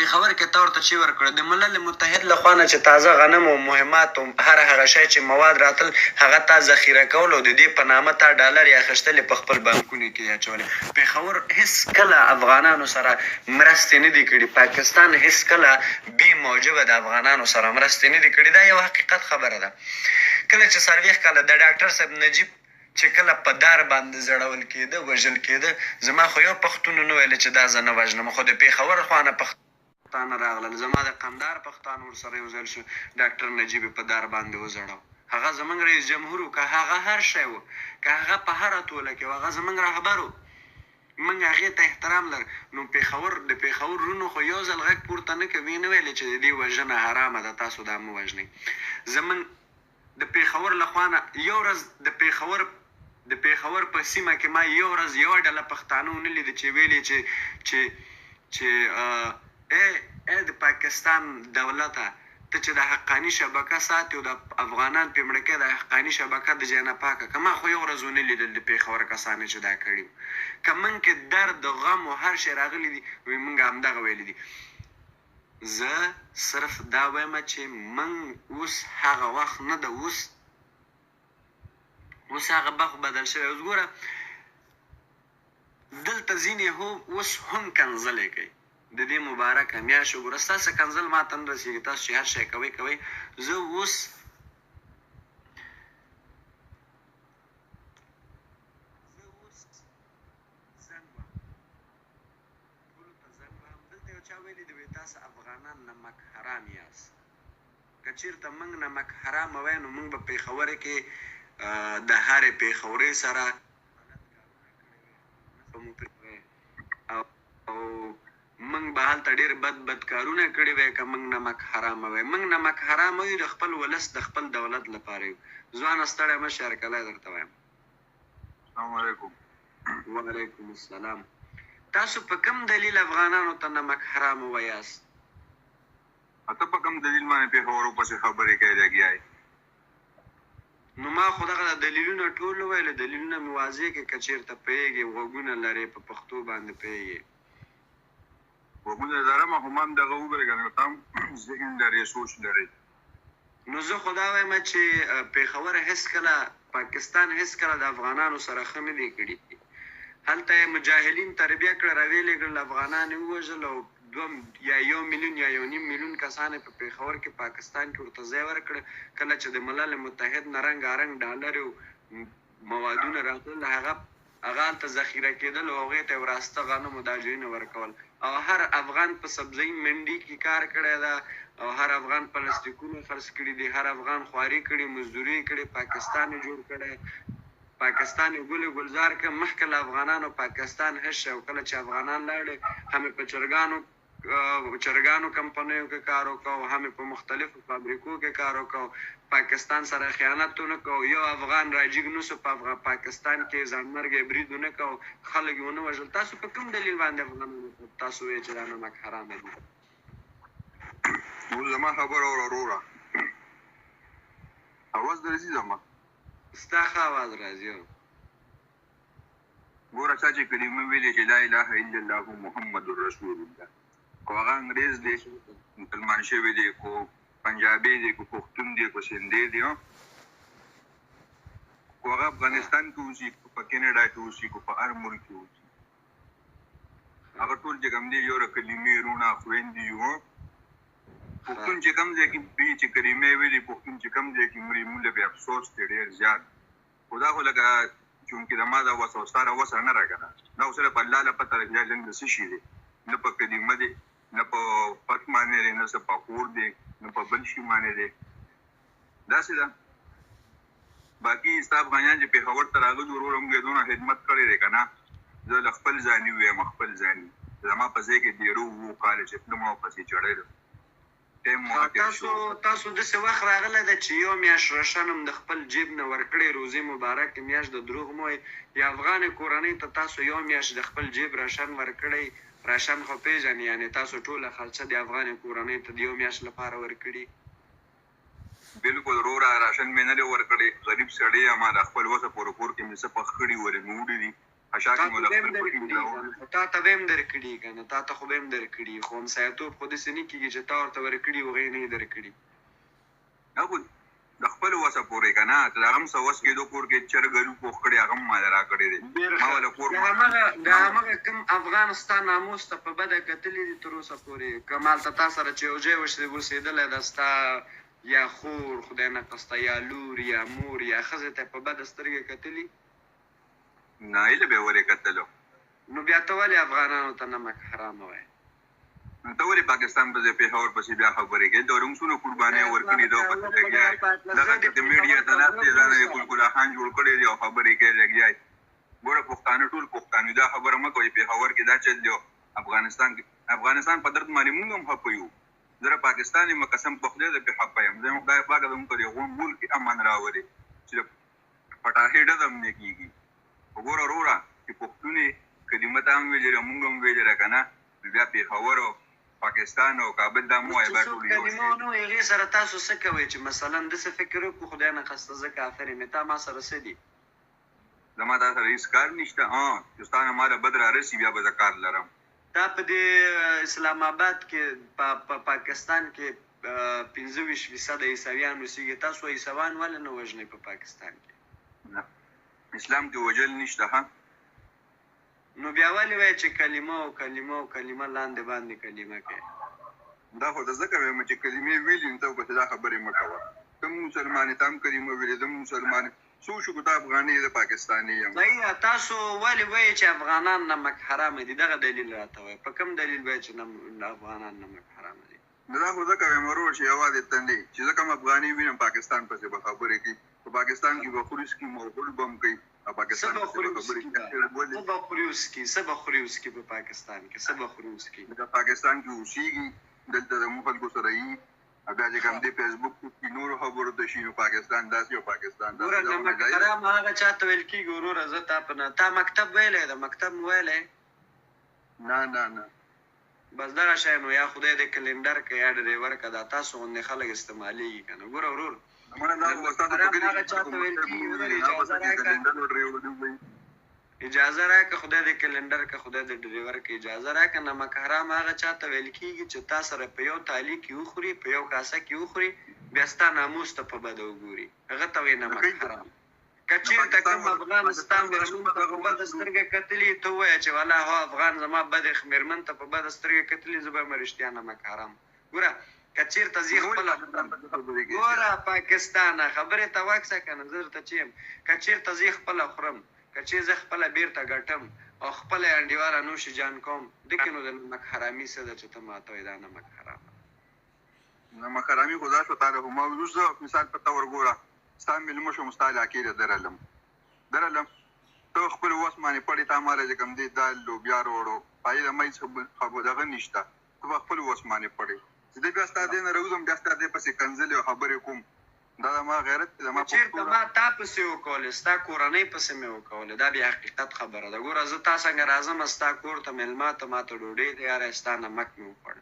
پېښور کې تا ورته چی ورکړو؟ د ملل متحد له خوا نه چې تازه غنم او مهمات او هر هغه شی چې مواد راتل هغه تا ذخیره کول او د دې په نامه تا ډالرې اخیستلې په خپل بانکونو کې یې اچولې. پېښور هېڅکله افغانانو سره مرستې نه دي کړي، پاکستان هېڅکله بې موجبه د افغانانو سره مرستې نه دي کړي، دا یو حقیقت خبره ده. کله چې 40 کاله د ډاکټر صاحب نجیب چې کله په دار باندې ځړول کېده، وژل کېده، زما خو یو پښتون ونه ویل چې دا زه نه وژنم، خو د پېښور خوا نه پښتانه راغلل، زما د قندهار پښتانه ورسره یو ځل شو، ډاکټر نجیب یې په دار باندې وځړاو. هغه زمونږ رئیس جمهور و، که هغه هر شی و، که هغه په هره توله کې و، هغه زمونږ رهبر و، مونږ هغې ته احترام لر. نو پېښور، د پېښور ورونو خو یو ځل غږ پورته نه کړ، ویې نه ویلې چې د دې وژنه حرامه ده، تاسو دا مه وژنئ. زمونږ د پېښور له خوا نه یو ورځ د پېښور د پېښور په سیمه کې ما یو ورځ یوه ډله پښتانه ونه لیده چې ویل یې چې چې چې ای ای د پاکستان دولته ته چې د حقاني شبکه ساتې او د افغانان پې مړه کوې دا حقاني شبکه د ځای نه پاکه که ما خو یو ورځ ونه لیدل د پېښور کسانو چې دا کړي وو که موږ کې درد غم او هر شی راغلي دي وي موږ همدغه ویلي دي. زه صرف دا وایم چې موږ اوس هغه وخت نه ده اوس اوس هغه بخت بدل شوی اوس ګوره دلته ځینې هو اوس هم کنځلې کوي د دې مبارکه میاشت وګوره ستاسو کنځل ماته نه رسېږي تاسو چې هر شی کوئ کوئ زه اوس زه اوس زنګ وهم ټولو ته زنګ وهم دلته یو چا ویلي دي وی تاسو افغانان نمک حرام یاست که چیرته موږ نمک حرام وای نو موږ به پیښور کې د هرې پیښورې سره غلط کارونه کړي وای به مو پرې وای او موږ به هلته ډیر بد بد کارونه کړي وای که موږ نمک حرام وای. موږ نمک حرام یو د خپل ولس د خپل دولت لپاره یو. ځوانه ستړی مه شې هرکلی درته وایم. السلام علیکم. وعلیکم السلام. تاسو په کوم دلیل افغانانو ته نمک حرام ووایاست؟ ته په کوم دلیل باندې پېښورو پسې خبرې کوې لګیا یې؟ نو ما خو دغه دلیلونه ټول وویل، دلیلونه مې واضح کړه که چېرته پوهېږې غوږونه لرې په پښتو باندې پوهېږې. غوږونه لرم خو ما هم دغه وویل کنه ته هم ذهن لرې سوچ لرې. نو زه خو دا وایم چې پېښور هېڅکله پاکستان هېڅکله د افغانانو سره ښه نه دي کړي. هلته یې مجاهلین تربیه کړه، راویې لېږل، افغانان یې ووژل او دوه یا یو میلیون یا یو نیم میلیون کسان یې په پېښور کې پاکستان کې ورته ځای ورکړ. کله چې د ملل متحد نه رنګارنګ ډالرې او موادونه راتلل هغه هغه هلته ذخیره کېدل او هغې ته یې وراسته غنمو دا ځایونه ورکول او هر افغان په سبزۍ منډي کې کار کړی ده او هر افغان پلاستیکونه خرڅ کړي دي، هر افغان خواري کړې، مزدوري یې کړې، پاکستان یې جوړ کړی، پاکستان یې ګل ګلزار کړ. مخکې له افغانانو پاکستان هېڅ شی و، کله چې افغانان لاړې هم یې په چرګانو چرګانو کمپنیو کې کار وکړ، هم یې په مختلفو فابریکو کې کار وکړ، پاکستان سره خیانت ونه کړ، یو افغان راجیګ نه سو په افغان پاکستان کې ځانمرګی برید ونه کړ، خلک یې ونه وژل. تاسو په کوم دلیل باندې افغانانو ته تاسو وایئ چې دا نمک حرامه دي؟ اوس زما خبره اوره وروره، اواز درځي زما؟ ستا ښه اواز راځي. ګوره چا چې کلمه ویلې چې لا اله الا الله محمد رسول الله، کو هغه انګريز دی مسلمان شوی دی، کو پنجابی دی، کو پښتون دی، کو سندی دی، کو هغه افغانستان کې اوسي، کو په کینیډا کې اوسي، کو په هر ملک کې اوسي، هغه ټول چې کوم دی یو کلمې روڼه خویندې یو. پښتون چې کوم ځای کې مري چې کلمې ویلي، پښتون چې کوم ځای کې مري مونږ له بیا افسوس دی ډېر زیات. خو دا خو لکه چونکې د ما دا وسه او ستا دا وسه نه ده که نه، دا خو صرف الله له پته ده چې دا جنګ د څه شي دی، نه په کلمه دی، نه په پت باندې دی، نه څه په کور دی، نه په بل شي باندې دی، داسې ده. باقي ستا افغانیان چې پېښور ته راغلي وروره موږ یې دونه خدمت کړی دی که نه، زه له خپل ځاني ووایم، خپل ځاني زما په ځای کې ډېرو اوو کاله چې تلم او پسې چړېدم. تاسو تاسو داسې وخت راغلی ده چې یو میاشت راشن هم د خپل جیب نه ورکړی، روزې مبارکې میاشت د دروغ مه وایئ. یو افغانې کورنۍ ته تاسو یو میاشت د خپل جیب راشن ورکړی، راشن خو پېژنې، یعنې تاسو ټوله خرچه د افغانې کورنۍ ته د یو میاشت لپاره ورکړي؟ بلکل وروره راشن مې نه دی ورکړی، غریب سړی یم، د خپل وسه پورې کور کې مې څه پخ کړي ولې مې وړي دي. خشاک تا مې ته له به هم خپل پټي درکړي راوړل. که نه، تا ته به هم درکړي که نه، تا ته خو به هم درکړي، خو همسایتوب خو داسې نه کېږي چې تا ورته ورکړي هغوی نه یې درکړي. نه خو د خپل وسه پورې که نه، چې د هغه هم څه وس کېدو، کور کې چرګ الو پوخ کړی، هغه هم ما له راکړی دی. ډېر ما ښه. وله کور د ما همغه د ما همغه کوم افغان ستا ناموس ته په بده کتلي دي تر اوسه پورې؟ که مالته تا سره چې یو ځای اوسېدلی ده، ستا یا خور خدای نه قسته یا لور یا مور یا ښځې ته په بده سترګه کتلي؟ نه، ایله به یې ولې کتلو. نو بیا ته ولې افغانانو ته نمک حرام وایې؟ نو ته ولې پاکستان په ځای پېښور پسې بیا خبرې کوې؟ دلته ورونږ څونه قربانۍ ورکړي، دا پسې لګیا یې. زه دغه د د میډیا پېښور ته ته ناست غره یې، ځانه یې ونیسه. ګلګلا خان جوړ کړی دی او خبرې کوې لګیا یې. ګوره پښتانه ټول پښتانه، دا خبره مه کوئ پېښور کې دا چل دی، افغانستان کې افغانستان په درد باندې مونږ هم خفه یو. زه د پاکستان یم، قسم په خدای زه پرې خفه یم. زه یم خدای پاک زموږ په دې غونډ ملک کې امن راولي چې د پټاخې ډز هم نه کېږي. خو ګوره وروره چې پښتون یې، کلمه تا هم ویلې ده، مونږ هم ویلې ده که نه، نو بیا پېښور او پاکستان او کابل دا مه اوس وایه، چې دا څوک ټول یو کلمه شی دی. ونه وایي هغې سره تاسو څه کوئ؟ چې مثلا داسې فکر وکړو خدای نه خواسته زه کافر یم، تا ما سره څه دي؟ زما تا سره هېڅ کار نشته. چې ستا نه ماله بد رارسي بیا به زه کار لرم. تا په دې اسلام آباد کې په پاکستان کې 25% عیسویان اوسېږي، تاسو عیسوان ولې نه وژنئ په پاکستان کې؟ نه، اسلام کې وژل نشته. ها، نو بیا ولې وایې چې کلمه او کلمه او کلمه لاندې باندې کلمه کوې؟ دا خو ته ځکه وایم چې کلمې ویلي نو ته پسې دا خبرې مه کوه. ته هم مسلمان یې، تا هم کلمه ویلې، زه هم مسلمان یم. څه وشو که ته افغاني یې، زه پاکستاني یم؟ صحیح ده. تاسو ولې وایئ چې افغانان نمک حرام دي؟ دغه دلیل راته وایه، په کوم دلیل وایئ چې افغانان نمک حرام دي؟ نو دا خو ځکه وایم ورور چې یوازې ته نه یې، چې زه کوم افغاني وینم پاکستان پسې به خبرې کوي، په پاکستان کې به خوري څکي مغول به هم کوي او څه پاکستان به پسې خوري به خبرې وڅکي کوي. به؟ اخر ولې؟ څه به خوري وڅکي؟ څه به خوري وڅکي په پاکستان کې؟ څه به خوري وڅکي؟ لکه پاکستان کې اوسېږي، دلته زموږ خلکو سره یي، بیا چې کوم دی فیسبوک کې نورو خبرو ته شي، نو پاکستان داسې او پاکستان ګوره داسې، دا خو نمک ناجایزه. حرام هغه چاته ویل کېږي وروره. زه تا په نه تا مکتب ویلی ده؟ مکتب مو ویلی؟ نه نه نه. بس دغه شی نو یا خدای دې کلینډر که یا ډریور که، دا تاسو غوندې خلک استعمالېږي که نه. ګوره ورور، مړه دا خو نمک ستاسو په حرام کلي هغه کې چاته خلکو ویل مکتب کېږي. نه ورور ویلي، نه اجازه به څه کې راکړه، کلینډر او ډریور وي. اجازه راکړه، خدای دې کلینډر که خدای دې ډریور که، اجازه راکړه. نمک حرام هغه چاته ویل کېږي چې تا سره په یو تالي کې وخوري، په یو کاسه کې وخوري، بیا ستا ناموس ته په بده وګوري، هغه ته وایي نو نمک کوي حرام. که نو چېرته پاکستان کوم افغان ستا پاکستان سره مېرمن څومره ته دغه په بده ورکړو؟ سترګه کتلي، ته ووایه چې والله هو افغان زما بدې مېرمن ته په بده سترګه کتلي، زه به یم رښتیا نمک حرام. ګوره که چېرته زه نو ولې خپله پاکستان خورم، پسې خبرې کوي بیا؟ ګوره پاکستانه خبرې ته وکسه که نه، زه درته چې یم، که چېرته زه خپله خورم، که چېرې زه خپله بېرته ګټم او خپله انډیواله نوش جان کوم، دکې نو د نمک حرامي څه ده چې ته ماته وایې دا نمک حرام ده؟ نمک حرامي خو دا شو تا له ما اوس زه مثال په تور ګوره، ستا مېلمه شوم، ستا علاقې ته درلم درلم، ته خپل وس باندې پړې، تا ماله چې کوم دی دال لوبیا راوړو، پای د ما هېڅ دغه نشته، ته په خپل وس باندې پړې، چې زه بیا ستا دې نه راوځم، بیا ستا دې پسې کنځلې او خبرې کوم، دا زما غیرت دی، زما که چېرته پښتو ده. ما تا پسې وکولې، ستا کورنۍ پسې مې وکولې، دا بیا حقیقت خبره ده. ګوره زه تا څنګه راځم ستا کور ته مېلمه ته، ما ته ډوډۍ تیاره، ستا نمک مې وخوړ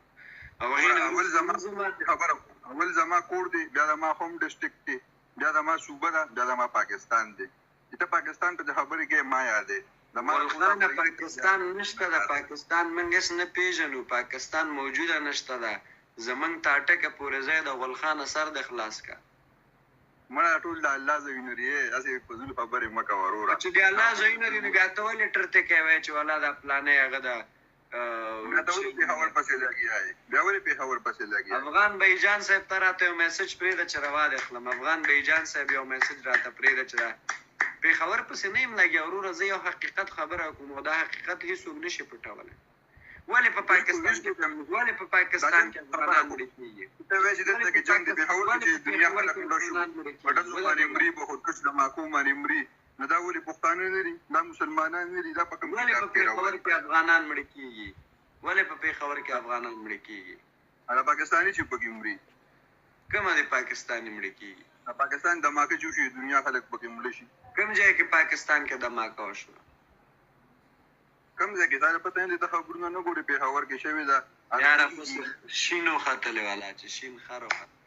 او هغې ګوره نه اول وروسته زما وځم. خبره، اول زما کور دی، بیا زما هوم ډسټرکټ دی، بیا زما صوبه ده، بیا زما پاکستان دی. چې ته پاکستان ته خبرې کوې ما یادې زما د کور ګلخانه خبرې کوې. پاکستان نشته ده، پاکستان موږ هېڅ نه پېژنو، پاکستان موجوده نشته ده، زمونږ ټاټکه پورې ځای د غلخانه سر دې خلاص که. مړه ټول د الله ځایونه دي، هسې فضول خبرې مه کوه وروره. چې د الله ځایونه دي نو بیا ته ولې ټرتې کوې چې ولا دا پلانی هغه ده؟ بیا ته ولې پېښور پسې لګیا یې؟ بیا ولې پېښور پسې لګیا یې؟ افغان بایجان صاحب ته راته یو میسج پرېږده چې روا دې اخلم. افغان بایجان صاحب یو میسج راته پرېږده چې دا پېښور پسې نه یم لګیا وروره، زه یو حقیقت خبره کوم او دا حقیقت هیڅوک نه شي پټولی. ولې په بالکل پاکستان کې هیڅوک هم ولې په دا پاکستان جنګ کې خبره افغانان کوم مړه کېږي؟ ته وایې چې ولې دلته په کې جنګ دی، پاکستان پېښور کې ولې چې په دنیا پېښور خلک کې مړه شو، افغانان مړه په کېږي؟ ډزو باندې ودرېږه. مري، په خودکش دماکو باندې مري، نو دا ولې پښتانه نه دي؟ دا مسلمانان نه دي؟ دا په کوم ولې کتاب په کې پېښور راغلي؟ کې افغانان مړه کېږي؟ ولې په پېښور کې افغانان مړه کېږي؟ دا پاکستاني چې پکې مري. کومه د پاکستاني مړه کېږي؟ دا پاکستان دماکه چې وشي دنیا خلک پکې مړه شي. کوم ځای کې پاکستان کې دماکه وشوه؟ کوم ځای کې؟ تا ته پته نه دی، ته خبرونه نه ګورې. پېښور کې شوې ده. یاره خو شین وختلې والا چې شین خر وختلی.